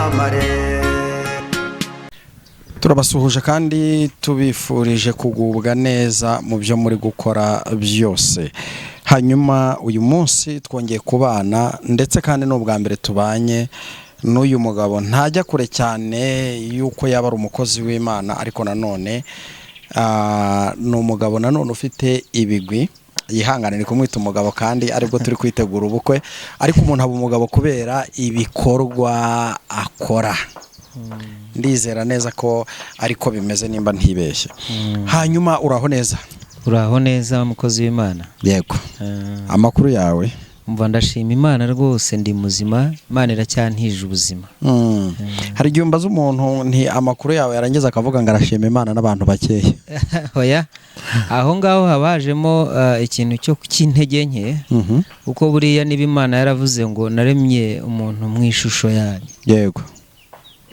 icyamamare. Turabasuhuje kandi tubifurije kugubwa neza mu byo muri gukora byose. Hanyuma uyu munsi twongeye kubana, ndetse kandi ni ubwa mbere tubanye n'uyu mugabo. Ntajya kure cyane y'uko yaba ari umukozi w'Imana, ariko nanone ni umugabo nanone ufite ibigwi. Yihangane, ni kumwita umugabo kandi aribwo turi kwitegura ubukwe, ariko umuntu aba umugabo kubera ibikorwa akora. Ndizera neza ko ariko bimeze, nimba ntibeshye. Hanyuma uraho neza? Uraho neza, mukozi w'Imana? Yego. Amakuru yawe? Umva, ndashima Imana rwose, ndi muzima, Imana iracyantije ubuzima. Hari igihe umbaza umuntu nti "Amakuru yawe?" yarangiza akavuga ngo arashima Imana n'abantu bakeya. Oya, aho ngaho haba hajemo ikintu cyo cy'intege nke, kuko buriya niba Imana yaravuze ngo "Naremye umuntu mu ishusho yanjye",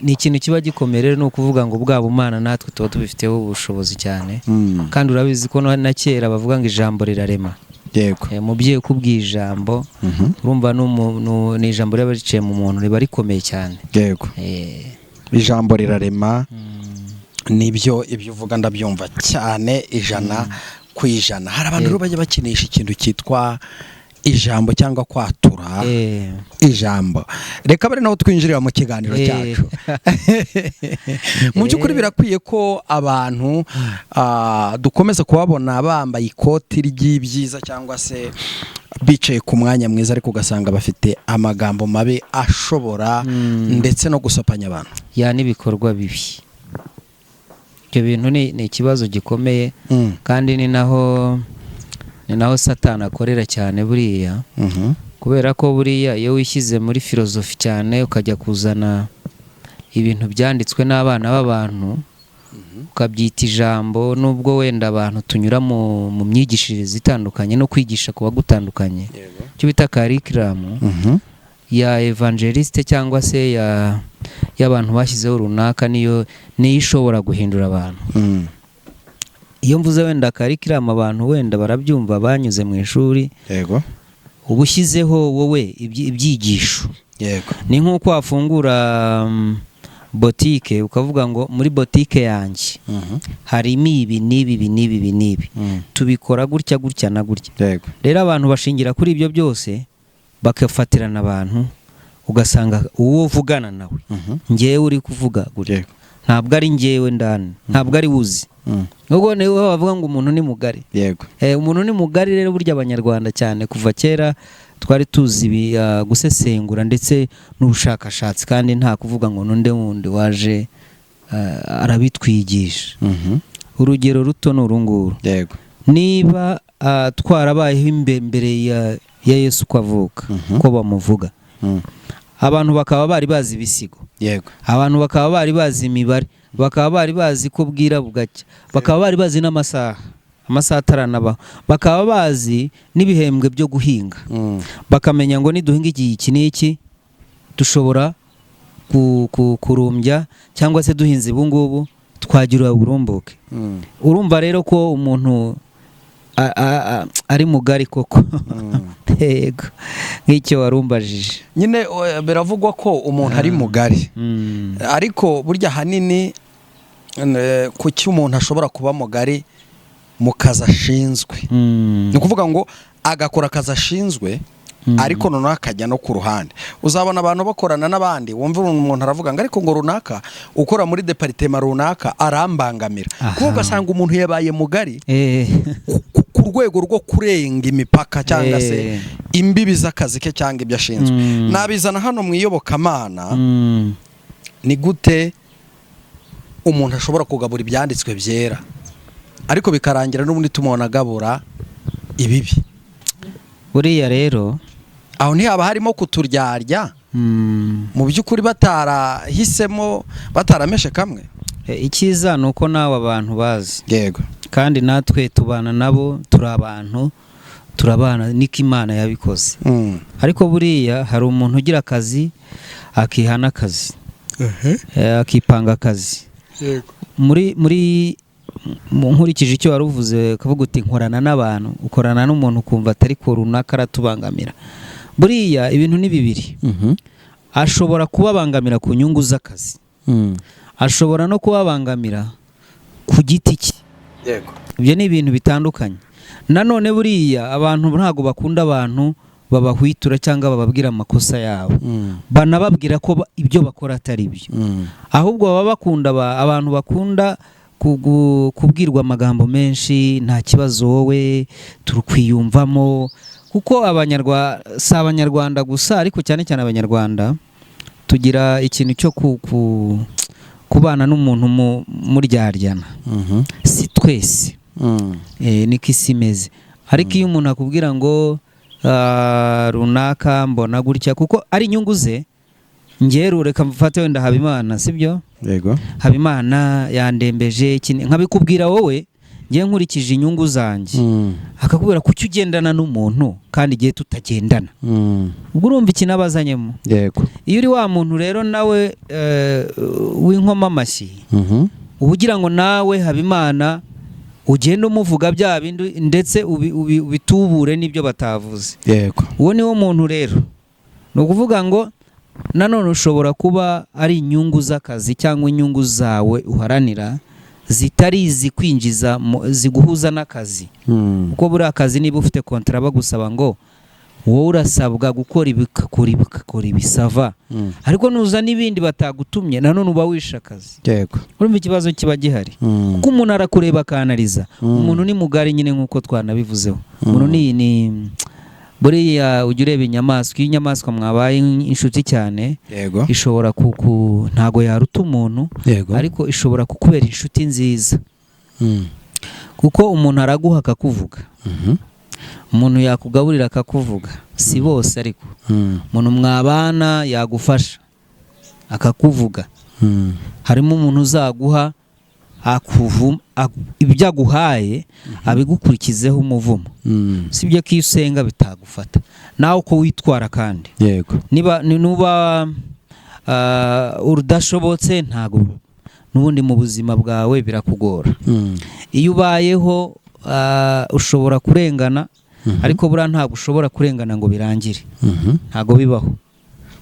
ni ikintu kiba gikomeye. Rero ni ukuvuga ngo bwa bumana natwe tuba tubifiteho ubushobozi cyane. Kandi urabizi ko na kera bavuga ngo ijambo rirarema. Umubyeyi ukubwiye ijambo, urumva ni ijambo riba riciye mu muntu, riba rikomeye cyane. Ijambo rirarema, nibyo, ibyo uvuga ndabyumva cyane 100%. Hari abantu rero bajya bakinisha ikintu cyitwa ijambo cyangwa kwatura ijambo. Reka bari naho twinjirira mu kiganiro cyacu. Mu by'ukuri birakwiye ko abantu dukomeza kubabona bambaye ikoti ry'ibyiza cyangwa se bicaye ku mwanya mwiza, ariko ugasanga bafite amagambo mabi ashobora ndetse no gusopanya abantu. Ya, n'ibikorwa bibi. Ibyo bintu ni ikibazo gikomeye, kandi ni naho Satani akorera cyane buriya, kubera ko buriya iyo wishyize muri filozofi cyane, ukajya kuzana ibintu byanditswe n'abana b'abantu ukabyita ijambo, nubwo wenda abantu tunyura mu myigishirize itandukanye no kwigisha kuba gutandukanye, icyo bita curriculum ya evangeliste cyangwa se ya y'abantu bashyizeho runaka, niyo ishobora guhindura abantu. Iyo mvuze wenda curriculum, abantu wenda barabyumva banyuze mu ishuri. Uba ushyizeho wowe ibyigisho. Ni nk'uko wafungura botike, ukavuga ngo muri botike yanjye harimo ibi n'ibi, ibi n'ibi, ibi n'ibi, tubikora gutya, gutya na gutya. Rero abantu bashingira kuri ibyo byose bagafatirana abantu, ugasanga uwo uvugana nawe, ngewe uri kuvuga gutya, ntabwo ari ngewe ndani, ntabwo ari wuzi. Ubwo niwe bavuga ngo umuntu ni mugari. Umuntu ni mugari. Rero burya Abanyarwanda cyane kuva kera twari tuzi ibi, gusesengura ndetse n'ubushakashatsi, kandi nta kuvuga ngo n'undi wundi waje arabitwigisha. Urugero ruto ni urunguru. Niba twarabayeho mbere ya Yesu ko avuka, ko bamuvuga, abantu bakaba bari bazi ibisigo, abantu bakaba bari bazi imibare, bakaba bari bazi ko bwira bugacya, bakaba bari bazi n'amasaha, amasaha ataranabaho, bakaba bazi n'ibihembwe byo guhinga, bakamenya ngo niduhinga igihe iki n'iki dushobora kurumbya, cyangwa se duhinze ubu ngubu twagira uburumbuke. Urumva rero ko umuntu ari mugari koko. Yego, nk'icyo warumbajije. Nyine biravugwa ko umuntu ari mugari, ariko burya ahanini kuki umuntu ashobora kuba mugari mu kazi ashinzwe? Ni ukuvuga ngo agakora akazi ashinzwe, ariko noneho akajya no ku ruhande. Uzabona abantu bakorana n'abandi, wumva umuntu aravuga ngo ariko ngo runaka ukora muri département runaka arambangamira, kuko ugasanga umuntu yabaye mugari ku rwego rwo kurenga imipaka cyangwa se imbibi z'akazi ke cyangwa ibyo ashinzwe. Nabizana hano mu iyobokamana. Ni gute umuntu ashobora kugabura ibyanditswe byera, ariko bikarangira n'ubundi tumubona agabura ibibi? Buriya rero, aho ntihaba harimo kuturyarya, mu by'ukuri batarahisemo, batarameshe kamwe? Icyiza ni uko nawe abantu bazi, kandi natwe tubana nabo, turi abantu, turabana, niko Imana yabikoze. Ariko buriya hari umuntu ugira akazi, akiha n'akazi, akipanga akazi. Muri nkurikije icyo wari uvuze, ukavuga uti nkorana n'abantu, ukorana n'umuntu ukumva atari ko runaka aratubangamira. Buriya ibintu ni bibiri. Ashobora kubabangamira ku nyungu z'akazi, ashobora no kubabangamira ku giti cye. Ibyo ni ibintu bitandukanye. Nanone buriya abantu ntabwo bakunda abantu babahwitura cyangwa bababwira amakosa yabo, banababwira ko ibyo bakora atari byo. Ahubwo baba bakunda abantu bakunda kubwirwa amagambo menshi, nta kibazo wowe turukwiyumvamo, kuko si Abanyarwanda gusa, ariko cyane cyane Abanyarwanda tugira ikintu cyo kubana n'umuntu muryaryana. Si twese, niko isi imeze. Ariko iyo umuntu akubwira ngo runaka mbona gutya kuko ari inyungu ze, ngewe reka mfate wenda Habimana, sibyo? Yego. Habimana yandembeje, nkabikubwira wowe ngewe nkurikije inyungu zanjye, akakubwira kuki ugendana n'umuntu kandi igihe tutagendana. Ubwo urumva ikintu aba azanyemo. Yego. Iyo uri wa muntu rero nawe w'inkoma amashyi, uba ugira ngo nawe Habimana ugende umuvuga bya bindi, ndetse ubitubure n'ibyo batavuze. Yego. Uwo niwo muntu rero. Ni ukuvuga ngo nanone ushobora kuba ari inyungu z'akazi cyangwa inyungu zawe uharanira zitari izikwinjiza ziguhuza n'akazi. Kuko buriya akazi niba ufite kontara bagusaba ngo wowe urasabwa gukora ibi, ugakora ibi, ugakora ibisava, ariko nuza n'ibindi batagutumye nanone uba wishe akazi. Yego. Urumva ikibazo kiba gihari. Kuko umuntu arakureba akanariza. Umuntu ni mugari nyine nk'uko twanabivuzeho. Umuntu ni buriya ujya ureba inyamaswa, iyo inyamaswa mwabaye inshuti cyane, Yego. ishobora kuku ntago yaruta umuntu, Yego. ariko ishobora kukubera inshuti nziza. Kuko umuntu araguha akakuvuga. Umuntu yakugaburira akakuvuga. Si bose ariko. Umuntu mwabana yagufasha akakuvuga. Harimo umuntu uzaguha ibyo aguhaye abigukurikizeho umuvumo. Sibyo ko iyo usenga bitagufata. Nawe uko witwara kandi. Yego. Niba nuba udashobotse ntago n'ubundi mu buzima bwawe birakugora. Iyo ubayeho ushobora kurengana, ariko buriya ntabwo ushobora kurengana ngo birangire. Ntago bibaho.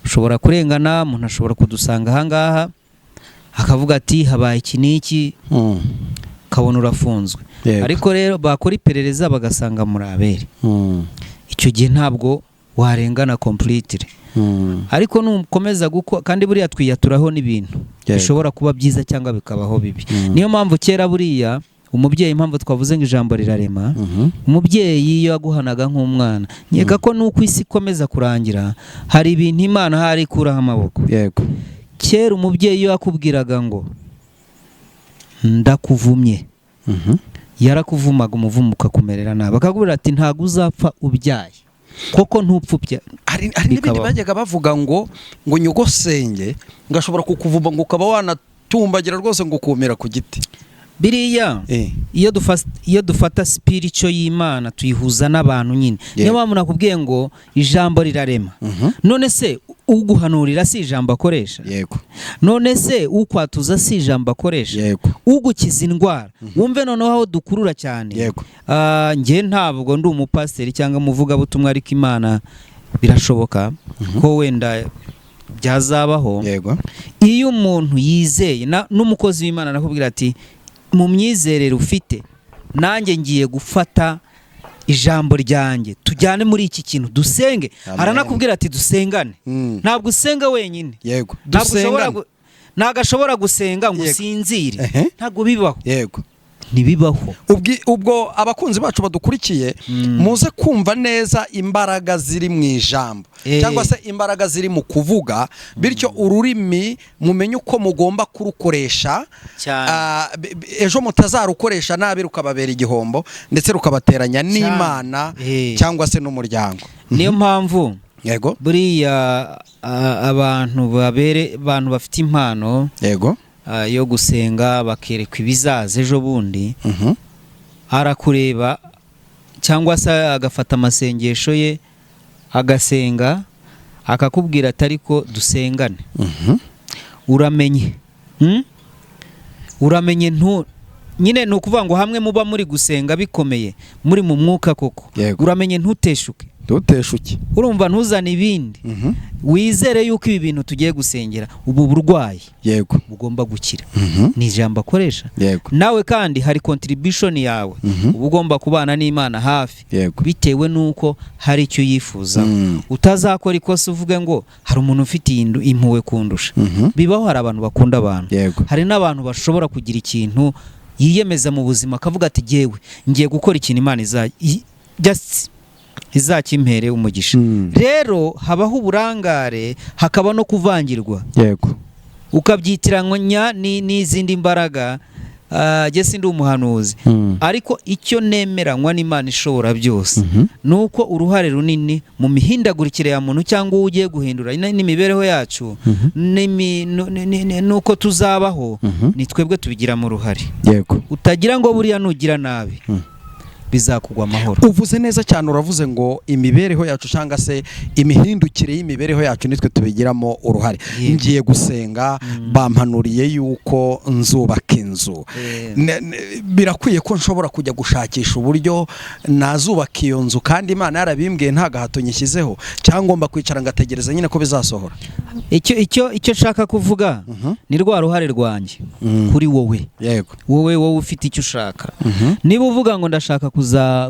Ushobora kurengana, umuntu ashobora kudusanga ahangaha akavuga ati habaye iki n'iki, ukabona urafunzwe. Yego. Ariko rero bakora iperereza bagasanga muri abere. Icyo gihe ntabwo warengana completely. Ariko nukomeza gukora, kandi buriya twiyaturaho n'ibintu bishobora kuba byiza cyangwa bikabaho bibi. Niyo mpamvu kera buriya umubyeyi, impamvu twavuze ngo ijambo rirarema, umubyeyi iyo yaguhanaga nk'umwana, nkeka ko nuko isi ikomeza kurangira hari ibintu Imana hari ikuraho amaboko. Yego. Kera umubyeyi iyo yakubwiraga ngo ndakuvumye, yarakuvumaga umuvumo ukakumerera nabi, akakubwira ati ntabwo uzapfa ubyaye koko ntupfa. Hari n'ibindi bajyaga bavuga ngo nyogosenge ngashobora kukuvuma ngo ukaba wanatumbagira rwose ngo ukumira ku giti. Biriya iyo dufata spiritual y'Imana tuyihuza n'abantu nyine. Niyo mpamvu nakubwiye ngo ijambo rirarema. None se uguhanurira si ijambo akoresha? Yego. None se ukwatuza si ijambo akoresha? Yego. Ugukiza indwara. Wumve noneho aho dukurura cyane. Yego. Njye ntabwo ndi umupasiteri cyangwa umuvugabutumwa, ariko Imana birashoboka ko wenda byazabaho. Yego. Iyo umuntu yizeye n'umukozi w'Imana arakubwira ati mu myizerere ufite nanjye ngiye gufata ijambo ryanjye tujyane muri iki kintu dusenge. Aranakubwira ati dusengane. Ntabwo usenga wenyine. Yego. Ntabwo ashobora gusenga ngo usinzire. Ntabwo bibaho. Yego. Ntibibaho. Ubwo abakunzi bacu badukurikiye muze kumva neza imbaraga ziri mu ijambo cyangwa se imbaraga ziri mu kuvuga, bityo ururimi mumenye uko mugomba kurukoresha, ejo mutazarukoresha nabi rukababera igihombo ndetse rukabateranya n'Imana cyangwa se n'umuryango. Niyo mpamvu Yego. buriya abantu abantu bafite impano Yego. yo gusenga bakerekwa ibizaza ejo bundi, arakureba cyangwa se agafata amasengesho ye agasenga akakubwira ati ariko dusengane. Uramenye. Uramenye nyine ni ukuvuga ngo hamwe muba muri gusenga bikomeye muri mu mwuka koko. Uramenye ntuteshuke. Ntuteshuke. Urumva, ntuzane ibindi. Wizere yuko ibi bintu tugiye gusengera, ubu burwayi bugomba gukira. Ni ijambo akoresha. Nawe kandi hari contribution yawe. Uba ugomba kubana n'Imana hafi, bitewe n'uko hari icyo yifuzaho. Utazakora ikosa uvuge ngo hari umuntu ufite impuhwe kundusha. Bibaho, hari abantu bakunda abantu. Hari n'abantu bashobora kugira ikintu yiyemeza mu buzima, akavuga ati: "Jyewe ngiye gukora ikintu Imana just izakimpere umugisha." Rero habaho uburangare, hakaba no kuvangirwa, ukabyitiranya n'izindi mbaraga. Jye sindi umuhanuzi, ariko icyo nemeranywa n'Imana ishobora byose ni uko uruhare runini mu mihindagurikire ya muntu cyangwa uwo ugiye guhindura n'imibereho yacu n'uko tuzabaho, ni twebwe tubigiramo uruhare. Utagira ngo buriya nugira nabi bizakugwa amahoro. Uvuze neza cyane, uravuze ngo imibereho yacu cyangwa se imihindukire y'imibereho yacu nitwe tubigiramo uruhare. Ngiye gusenga, bampanuriye yuko nzubaka inzu. Birakwiye ko nshobora kujya gushakisha uburyo nazubaka iyo nzu kandi Imana yarabimbwiye, nta gahato nyishyizeho, cyangwa ngomba kwicara ngategereza nyine ko bizasohora? Icyo nshaka kuvuga ni rwa ruhare rwanjye kuri wowe. Wowe ufite icyo ushaka. Niba uvuga ngo ndashaka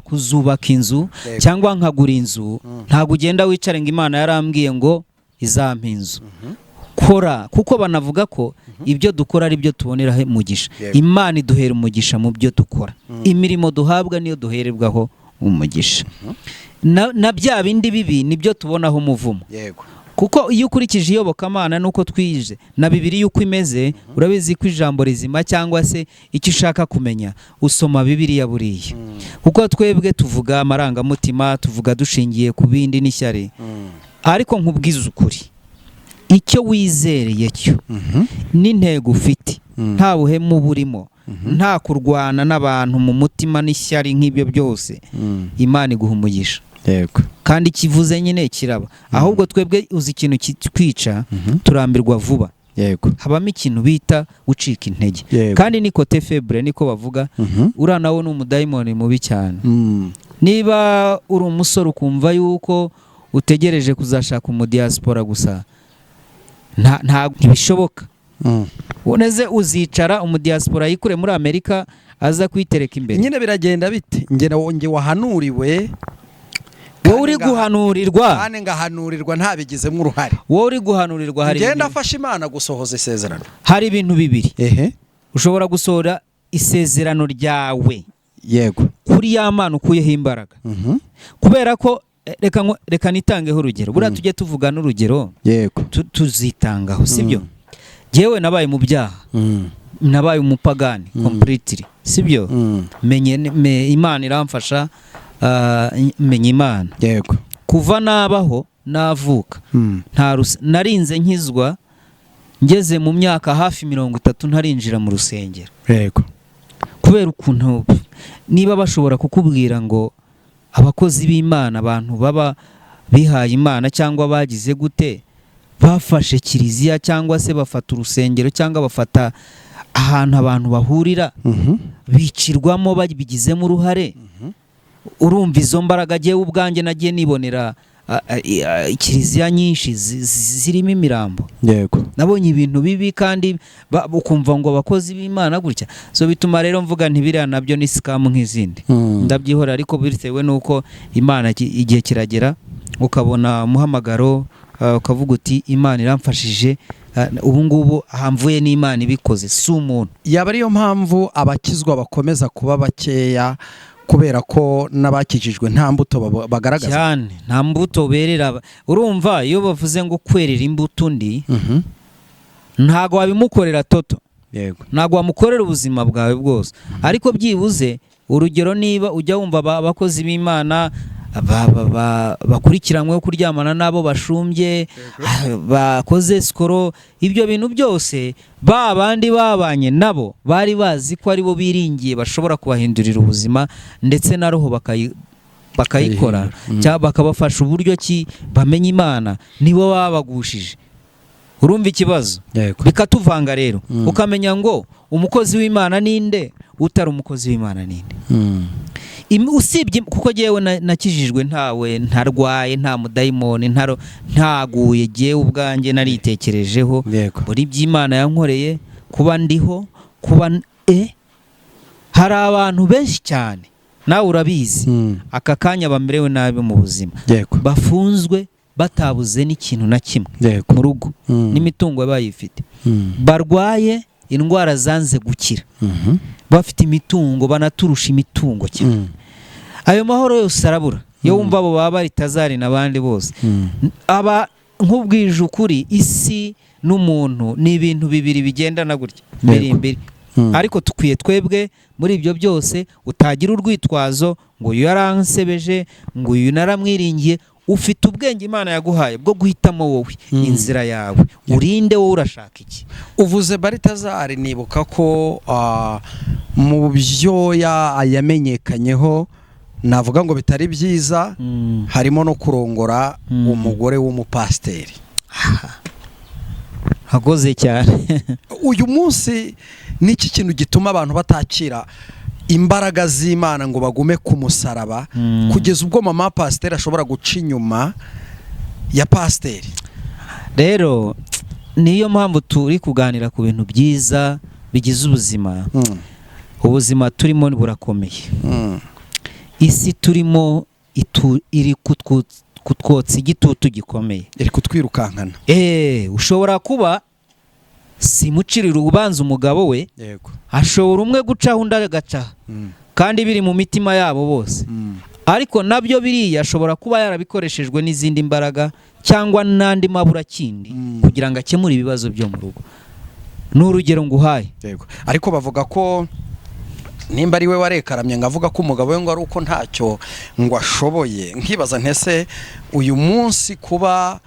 kuzubaka inzu cyangwa nkagura inzu, ntabwo ugenda wicare ngo Imana yarambwiye ngo izampa inzu. Kora, kuko banavuga ko ibyo dukora ari byo tuboneraho umugisha. Imana iduhera umugisha mu byo dukora. Imirimo duhabwa niyo duhererwaho umugisha. Na bya bindi bibi nibyo tubonaho umuvumo. Kuko iyo ukurikije iyobokamana n'uko twize na Bibiliya uko imeze, urabizi ko ijambo rizima cyangwa se icyo ushaka kumenya usoma Bibiliya buriya. Kuko twebwe tuvuga amarangamutima, tuvuga dushingiye ku bindi n'ishyari. Ariko nkubwize ukuri, icyo wizereye cyo n'intego ufite, nta buhemu burimo, nta kurwana n'abantu mu mutima n'ishyari nk'ibyo byose, Imana iguha umugisha. Kandi kivuze nyine kiraba. Ahubwo twebwe uzi ikintu kitwica? Turambirwa vuba. Habamo ikintu bita gucika intege. Kandi ni côté faible, niko bavuga. Uriya nawe ni umudayimoni mubi cyane. Niba uri umusore ukumva yuko utegereje kuzashaka umudiyasipora gusa, nta ntibishoboka. Uneze uzicara umudiyasipora yikure muri Amerika aza kwitereka imbere? Nyine biragenda bite? Nge wahanuriwe Wowe uri guhanurirwa. Kandi ngahanurirwa ntabigizemo uruhare. Wowe uri guhanurirwa, hari ngenda afasha Imana gusohoza isezerano. Hari ibintu bibiri. Ushobora gusohora isezerano ryawe kuri ya Mana ukuyeho imbaraga. Kubera ko reka nitangeho urugero. Buriya tujye tuvuga n'urugero, tuzitangaho, sibyo? Yewe, nabaye mu byaha, nabaye umupagani completely, sibyo? Menye Imana iramfasha, menya Imana. Kuva nabaho, navuka, nta narinze nkizwa ngeze mu myaka hafi 30 ntarinjira mu rusengero. Kubera ukuntu niba bashobora kukubwira ngo abakozi b'Imana, abantu baba bihaye Imana cyangwa bagize gute, bafashe kiliziya cyangwa se bafata urusengero cyangwa bafata ahantu abantu bahurira, bicirwamo babigizemo uruhare. Urumva izo mbaraga? Agiye ubwanjye nagiye nibonera kiliziya nyinshi zirimo imirambo. Nabonye ibintu bibi kandi ukumva ngo abakozi b'Imana gutya. So bituma rero mvuga nti biriya nabyo ni scam nk'izindi. Ndabyihorera, ariko bitewe n'uko Imana igihe kiragera ukabona umuhamagaro, ukavuga uti: "Imana iramfashije, ubu ngubu ahamvuye n'Imana ibikoze, si umuntu." Yaba ariyo mpamvu abakizwa bakomeza kuba bakeya, kubera ko n'abakijijwe nta mbuto bagaragaza? Cyane, nta mbuto berera. Urumva iyo bavuze ngo kwerera imbuto undi, ntago wabimukorera toto. Ntabwo wamukorera ubuzima bwawe bwose, ariko byibuze urugero, niba ujya wumva abakozi b'Imana bakurikiranyweho kuryamana n'abo bashumbye, bakoze sikoro, ibyo bintu byose, ba bandi babanye nabo bari bazi ko aribo biringiye bashobora kubahindurira ubuzima ndetse na roho bakayikora, cyangwa bakabafasha uburyo ki bamenya Imana, nibo babagushije. Urumva ikibazo? Yego. Bikatuvanga rero, ukamenya ngo umukozi w'Imana ninde, utari umukozi w'Imana ninde. Usibye kuko jyewe nakijijwe ntawe, ntarwaye, nta mudayimoni, ntaguye, jyewe ubwanjye naritekerejeho buri by'Imana yankoreye, kuba ndiho, kuba hari abantu benshi cyane, nawe urabizi, aka kanya bamerewe nabi mu buzima, bafunzwe batabuze n'ikintu na kimwe mu rugo, n'imitungo bayifite, barwaye indwara zanze gukira, bafite imitungo, banaturusha imitungo cyane. Ayo mahoro yose arabura iyo wumva abo baba bari tazari n'abandi bose. Aba nk'ubwije ukuri, isi n'umuntu ni ibintu bibiri bigendana gutya, mbiri mbiri. Ariko tukwiye twebwe muri ibyo byose utagira urwitwazo ngo uyu yaransebeje, ngo uyu naramwiringiye. Ufite ubwenge Imana yaguhaye bwo guhitamo wowe inzira yawe, urinde wowe urashaka iki. Uvuze Baritazari, nibuka ko mu byo yamenyekanyeho, navuga ngo bitari byiza, harimo no kurongora umugore w'umupasiteri. Hagoze cyane. Uyu munsi niki kintu gituma abantu batakira imbaraga z'Imana ngo bagume ku musaraba, kugeza ubwo mama pasiteri ashobora guca inyuma ya pasiteri? Rero niyo mpamvu turi kuganira ku bintu byiza bigize ubuzima. Ubuzima turimo burakomeye. Isi turimo iri kutwotsa igitutu gikomeye, iri kutwirukankana. Ushobora kuba simucirira ubanza umugabo we, ashobora umwe gucaho undi agacaha, kandi biri mu mitima yabo bose. Ariko nabyo biriya ashobora kuba yarabikoreshejwe n'izindi mbaraga cyangwa n'andi maburakindi kugira ngo akemure ibibazo byo mu rugo. Ni urugero nguhaye. Yego. Ariko bavuga ko nimba ari we warekaramye ngo avuga ko umugabo we ngo ari uko ntacyo ngo ashoboye, nkibaza ntese uyu munsi kuba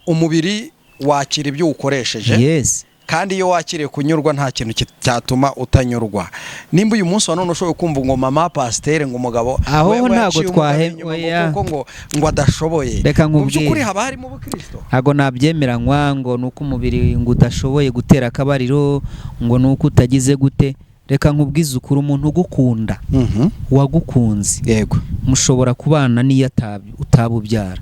umubiri wakira ibyo ukoresheje, kandi iyo wakiriye kunyurwa nta kintu cyatuma utanyurwa. Nimba uyu munsi wa none ushoboye kumva ngo mama pasiteri ngo umugabo aho ntabwo twahemwe kuko ngo adashoboye, reka mu by'ukuri haba harimo ubukristo. Ntabwo nabyemeranywa ngo nuko umubiri ngo udashoboye gutera akabariro, ngo nuko utagize gute. Reka nkubwize ukuri, umuntu ugukunda, wagukunze, yego, mushobora kubana n'iyo utabubyara.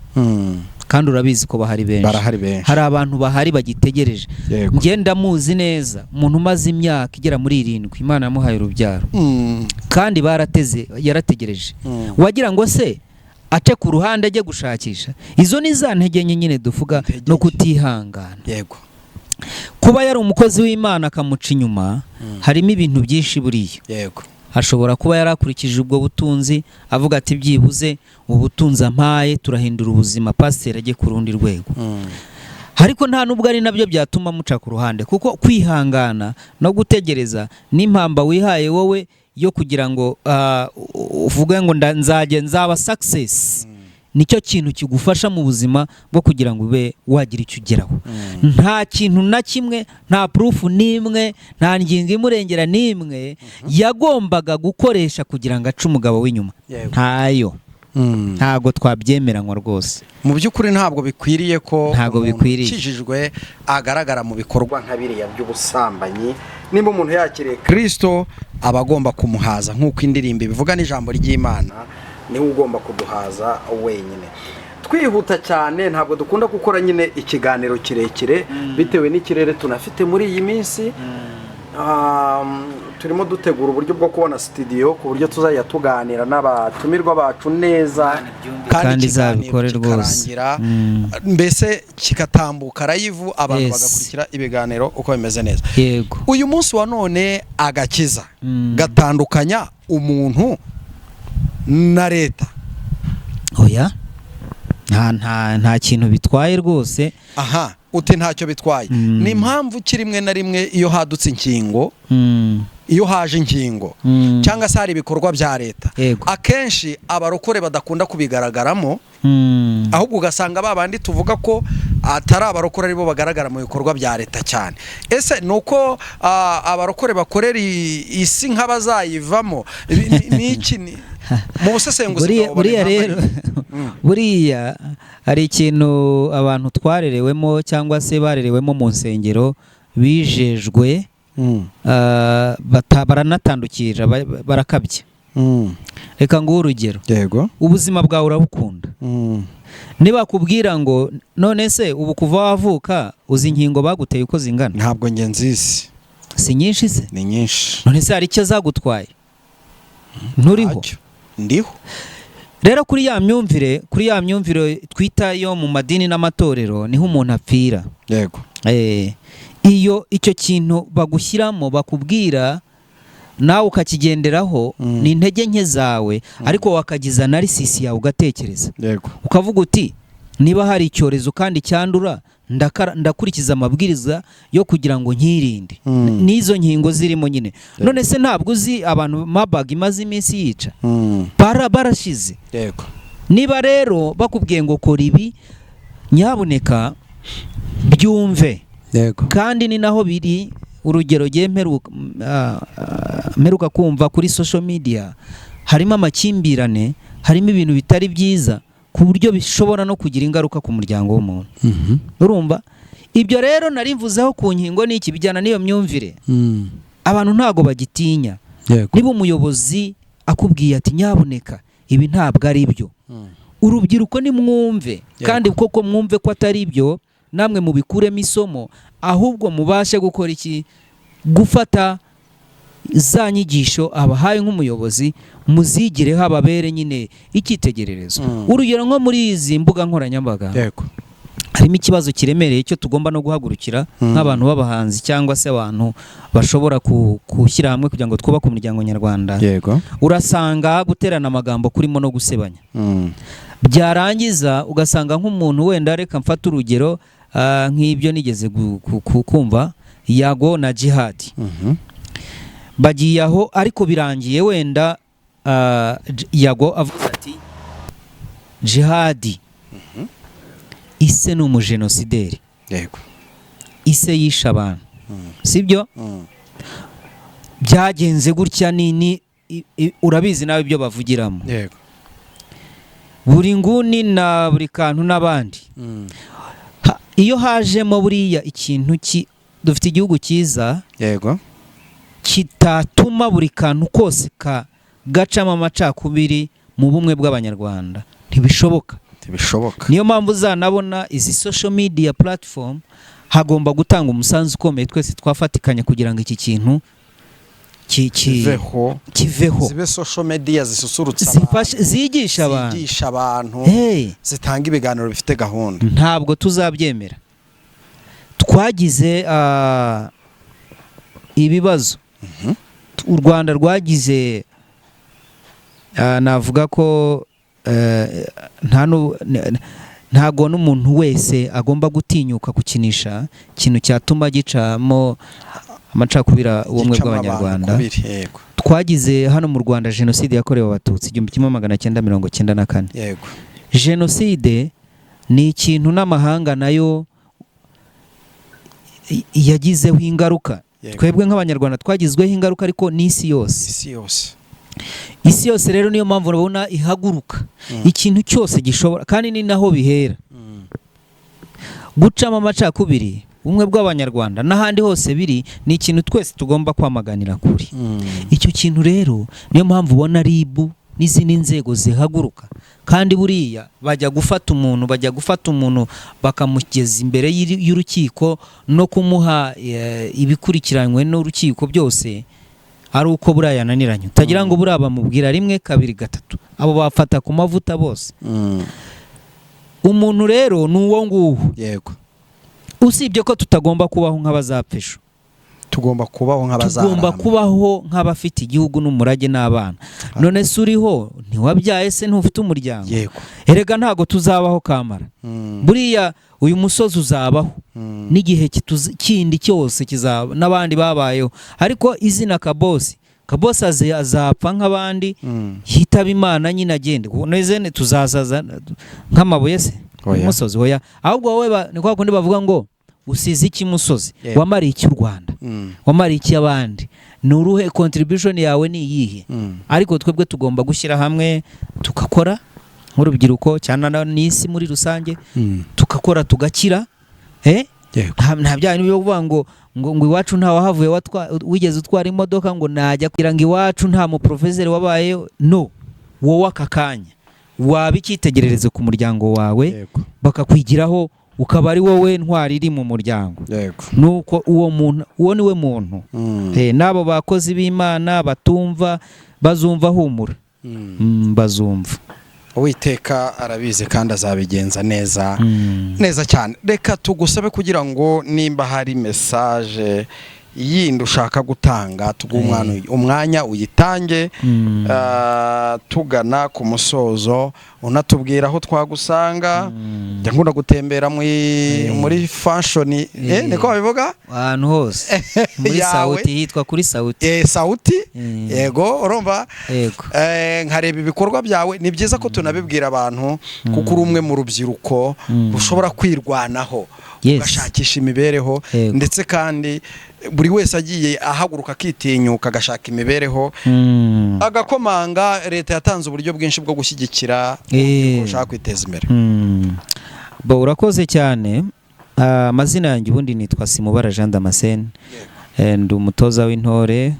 Kandi urabizi ko bahari benshi, barahari benshi, hari abantu bahari bagitegereje. Njye ndamuzi neza umuntu umaze imyaka igera muri 7 Imana yamuhaye urubyaro, kandi barateze, yarategereje. Wagira ngo se ace ku ruhande ajye gushakisha? Izo ni za ntege nke nyine duvuga no kutihangana. Yego. Kuba yari umukozi w'Imana akamuca inyuma, harimo ibintu byinshi buriya. Yego. Ashobora kuba yarakurikije ubwo butunzi avuga ati byibuze ubutunzi ampaye turahindura ubuzima, pasiteri ajye ku rundi rwego. Ariko nta nubwo ari nabyo byatuma muca ku ruhande, kuko kwihangana no gutegereza n'impamba wihaye wowe yo kugira ngo uvuge ngo nzajye nzaba success, nicyo kintu kigufasha mu buzima bwo kugira ngo ube wagira icyo ugeraho. Nta kintu na kimwe, nta proof n'imwe, nta ngingo imurengera n'imwe yagombaga gukoresha kugira ngo ace umugabo w'inyuma. Ntayo. Ntago twabyemeranywa rwose. Mu by'ukuri ntabwo bikwiriye ko umuntu ukijijwe agaragara mu bikorwa nka biriya by'ubusambanyi. Nimba umuntu yakiriye Kristo aba agomba kumuhaza nk'uko indirimbo bivuga n'ijambo ry'Imana, niwe ugomba kuduhaza wenyine. Twihuta cyane, ntabwo dukunda gukora nyine ikiganiro kirekire bitewe n'ikirere tunafite muri iyi minsi. Turimo dutegura uburyo bwo kubona studio ku buryo tuzajya tuganira n'abatumirwa bacu neza, kandi izabikore rwose, mbese kikatambuka live, abantu bagakurikira ibiganiro uko bimeze neza. Yego. Uyu munsi wa none agakiza gatandukanya umuntu na leta. Oya, nta kintu bitwaye rwose. Aha, uti ntacyo bitwaye. Ni impamvu ki rimwe na rimwe iyo hadutse inkingo, iyo haje inkingo cyangwa se hari ibikorwa bya leta, akenshi abarokore badakunda kubigaragaramo, ahubwo ugasanga babandi tuvuga ko atari abarokore aribo bagaragara mu bikorwa bya leta cyane. Ese nuko abarokore bakorera isi nk'abazayivamo? Niki Mu busesenguzi Buriya bwawe buriya ubona impamvu rero ari iyihe? Buriya hari ikintu abantu twarerewemo cyangwa se barerewemo mu nsengero, bijejwe, baranatandukira, barakabya. Reka nguhe urugero. Ubuzima bwawe urabukunda. Nibakubwira ngo none se ubu kuva wavuka uzi inkingo baguteye uko zingana? Ntabwo njye nzizi. Si nyinshi se? Ni nyinshi. None se hari icyo zagutwaye? Nturiho? Ntacyo. Ndiho. Rero kuri ya myumvire twita yo mu madini n'amatorero, niho umuntu apfira. Iyo icyo kintu bagushyiramo, bakubwira, nawe ukakigenderaho, ni intege nke zawe, ariko wakagiza analysis yawe, ugatekereza, ukavuga uti niba hari icyorezo kandi cyandura, ndakurikiza amabwiriza yo kugira ngo nkirinde. N'izo nkingo zirimo nyine. None se ntabwo uzi abantu Marburg imaze iminsi yica? Barashize. Niba rero bakubwiye ngo kora ibi, nyabuneka byumve. Kandi ni naho biri. Urugero, gihe mperuka kumva kuri social media harimo amakimbirane, harimo ibintu bitari byiza, ku buryo bishobora no kugira ingaruka ku muryango w'umuntu. Urumva, ibyo rero nari mvuzeho ku nkingo n'iki bijyana n'iyo myumvire. Abantu ntago bagitinya. Niba umuyobozi akubwiye ati nyabuneka ibi ntabwo ari byo, urubyiruko nimwumve. Kandi koko mwumve ko atari byo, namwe mubikuremo isomo, ahubwo mubashe gukora iki? Gufata za nyigisho abahaye nk'umuyobozi, muzigireho, ababere nyine icyitegererezo. Urugero, nko muri izi mbuga nkoranyambaga harimo ikibazo kiremereye cyo tugomba no guhagurukira nk'abantu b'abahanzi cyangwa se abantu bashobora gushyira hamwe kugira ngo twubake umuryango nyarwanda. Urasanga guterana amagambo kurimo no gusebanya. Byarangiza ugasanga nk'umuntu wenda, reka mfate urugero, nk'ibyo nigeze kumva, Yago na Jihad bagiye aho, ariko birangiye wenda Yago avuze ati Jihad ise ni umujenosideri, ise yishe abantu, sibyo? Byagenze gutya, ni urabizi nawe ibyo bavugiramo. Buri nguni na buri kantu n'abandi. Iyo hajemo buriya ikintu dufite igihugu cyiza kitatuma buri kantu kose ka gacamo amacakubiri mu bumwe bw'Abanyarwanda, ntibishoboka. Ntibishoboka. Niyo mpamvu uzanabona izi social media platform hagomba gutanga umusanzu ukomeye, twese twafatikanya kugira ngo iki kintu kiveho. Kiveho. Zibe social media zisusurutsa zifashe, abantu, zigisha abantu, zigisha abantu, Hey. zitanga ibiganiro bifite gahunda. Ntabwo tuzabyemera. Twagize ibibazo, u Rwanda rwagize, navuga ko ntago n'umuntu wese agomba gutinyuka gukinisha ikintu cyatuma gicamo amacakubiri ubumwe gicamo abantu bw'Abanyarwanda. Kubiri, yego. Twagize hano mu Rwanda jenoside yakorewe Abatutsi 1994. Jenoside ni ikintu n'amahanga nayo yagizeho ingaruka. Twebwe nk'Abanyarwanda twagizweho ingaruka, ariko n'isi yose. Isi yose. Isi yose rero, niyo mpamvu urabona ihaguruka ikintu cyose gishobora, kandi ni naho bihera gucamo amacakubiri ubumwe bw'Abanyarwanda n'ahandi hose biri, ni ikintu twese tugomba kwamaganira kure. Icyo kintu rero niyo mpamvu ubona RIB n'izindi nzego zihaguruka. Kandi buriya bajya gufata umuntu bakamugeza imbere y'urukiko no kumuha ibikurikiranywe n'urukiko byose, ari uko buriya yananiranye. Utagira ngo buriya bamubwira rimwe, kabiri, gatatu, abo bafata ku mavuta bose. Umuntu rero ni uwo nguwo. Usibye ko tutagomba kubaho nk'abazapfa ejo. Tugomba kubaho nk'abazaramba. Tugomba kubaho nk'abafite igihugu n'umurage n'abana. None se uriho, ntiwabyaye se, ntufite umuryango? Yego. Erega ntabwo tuzabaho kamara. Buriya uyu musozi uzabaho n'igihe kindi cyose kizaba, n'abandi babayeho, ariko izina Kabosi, Kabosi azapfa nk'abandi, yitaba Imana nyine agende. Neze tuzasaza nk'amabuye se? Oya. Umusozi, oya. Ahubwo wowe ni kwa kundi bavuga ngo Usize iki musozi? Yego. Wamariye iki u Rwanda? Wamariye iki abandi? Ni uruhe contribution yawe, ni iyihe? Ariko twebwe tugomba gushyira hamwe tugakora nk'urubyiruko cyane n'isi muri rusange, tugakora tugakira, eh? Nta bya bintu byo kuvuga ngo iwacu nta wahavuye wigeze utwara imodoka, ngo najya kugira ngo iwacu nta muprofeseri wabayeho. No wowe aka kanya waba icyitegererezo ku muryango wawe, bakakwigiraho, ukaba ari wowe ntwari iri mu muryango. Nuko uwo muntu, uwo ni we muntu. N'abo bakozi b'Imana batumva bazumva, humura. Bazumva. Uwiteka arabizi kandi azabigenza neza, neza cyane. Reka tugusabe kugira ngo nimba hari message yindi ushaka gutanga, tuguhe umwanya uyitange. Tugana ku musozo, unatubwira aho twagusanga. Njya nkunda gutembera muri fashion, niko babivuga? Ahantu hose muri Yawe. Sauti, hitwa kuri Sauti. Sauti. Yego, urumva? Yego. Nkareba ibikorwa byawe. Ni byiza ko tunabibwira abantu, kuko uri umwe mu rubyiruko rushobora kwirwanaho, ugashakisha imibereho. Ndetse kandi buri wese agiye ahaguruka, akitinyuka, agashaka imibereho, agakomanga, leta yatanze uburyo bwinshi bwo gushyigikira urubyiruko rushaka kwiteza imbere. Bo, urakoze cyane. Amazina yanjye ubundi nitwa Simubara Jean Damascene. Ndi umutoza w'intore.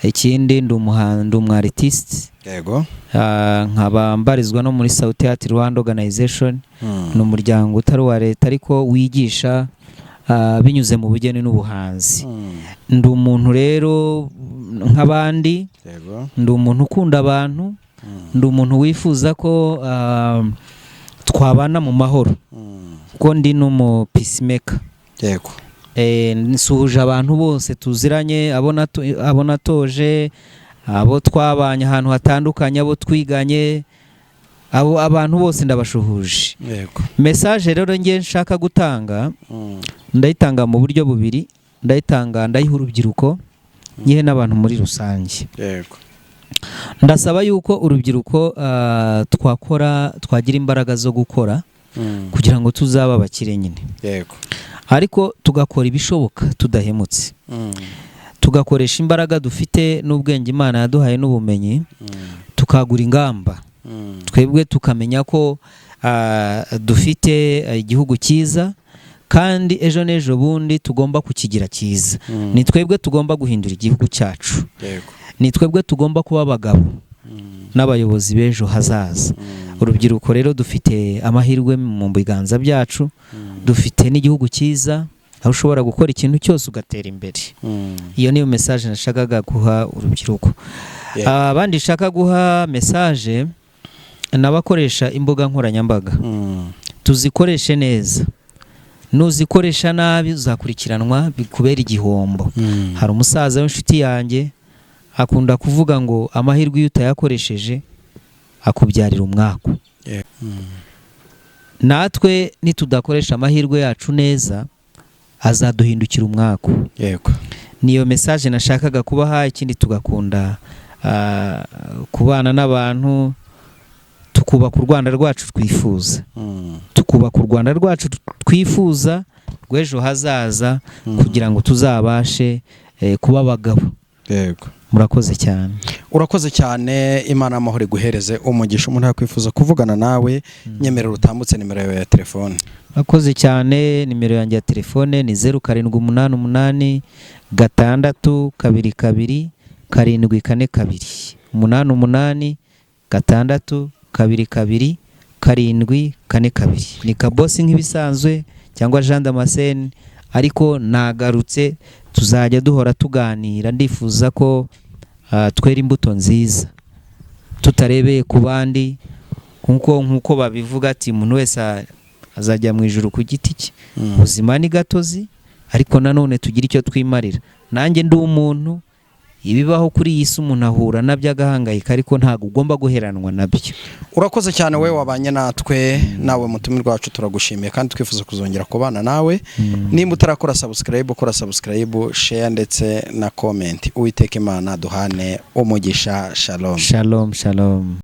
Ikindi ndi umuhanzi, ndi umu artiste. Nkaba mbarizwa no muri Sauti Art Rwanda Organization. Ni umuryango utari uwa leta ariko wigisha binyuze mu bugeni n'ubuhanzi. Ndi umuntu rero nk'abandi. Ndi umuntu ukunda abantu. Ndi umuntu wifuza ko twabana mu mahoro, kuko ndi n'umu peacemaker. Nsuhuje abantu bose tuziranye, abo natoje, abo twabanye ahantu hatandukanye, abo twiganye, abo abantu bose ndabashuhuje. Message rero nge nshaka gutanga, ndayitanga mu buryo bubiri. Ndayitanga, ndayiha urubyiruko, nyihe n'abantu muri rusange. Ndasaba yuko urubyiruko twakora, twagira imbaraga zo gukora kugira ngo tuzabe abakire nyine, ariko tugakora ibishoboka tudahemutse, tugakoresha imbaraga dufite n'ubwenge Imana yaduhaye n'ubumenyi, tukagura ingamba. Twebwe tukamenya ko dufite igihugu cyiza, kandi ejo n'ejo bundi tugomba kukigira cyiza. Ni twebwe tugomba guhindura igihugu cyacu. Ni twebwe tugomba kuba abagabo n'abayobozi b'ejo hazaza. Urubyiruko rero dufite amahirwe mu biganza byacu. Dufite n'igihugu cyiza aho ushobora gukora ikintu cyose ugatera imbere. Iyo niyo message nashakaga guha urubyiruko. Abandi nshaka guha message n'abakoresha imbuga nkoranyambaga. Tuzikoreshe neza. Nuzikoresha nabi uzakurikiranwa bikubera igihombo. Hari umusaza w'inshuti yanjye akunda kuvuga ngo amahirwe iyo utayakoresheje akubyarira umwaku. Natwe nitudakoresha amahirwe yacu neza azaduhindukira umwaku. Niyo message nashakaga kubaha. Ikindi, tugakunda kubana n'abantu, tukubaka u Rwanda rwacu twifuza, tukubaka u Rwanda rwacu twifuza rw'ejo hazaza, kugira ngo tuzabashe kuba abagabo. Murakoze cyane. Urakoze cyane. Imana y'amahoro iguhereze umugisha. Umuntu yakwifuza kuvugana nawe, nyemerera utambutse nimero yawe ya telefone. Murakoze cyane. Nimero yanjye ya telefone ni 0788622742, 88622742. Ni Kabosi nk'ibisanzwe cyangwa Jean Damascene, ariko nagarutse, tuzajya duhora tuganira. Ndifuza ko twera imbuto nziza tutarebeye ku bandi, nkuko babivuga ati umuntu wese azajya mu ijuru ku giti cye. Ubuzima ni gatozi, ariko nanone tugira icyo twimarira. Nanjye ndi umuntu, ibibaho kuri iyi si umuntu ahura nabyo agahangayika, ariko ntabwo ugomba guheranwa nabyo. Urakoze cyane wowe wabanye natwe. Nawe mutumirwa wacu turagushimiye kandi twifuza kuzongera kubana nawe. Nimba utarakora subscribe, ukora subscribe, share ndetse na comment. Uwiteka Imana duhane umugisha. Shalom. Shalom, shalom.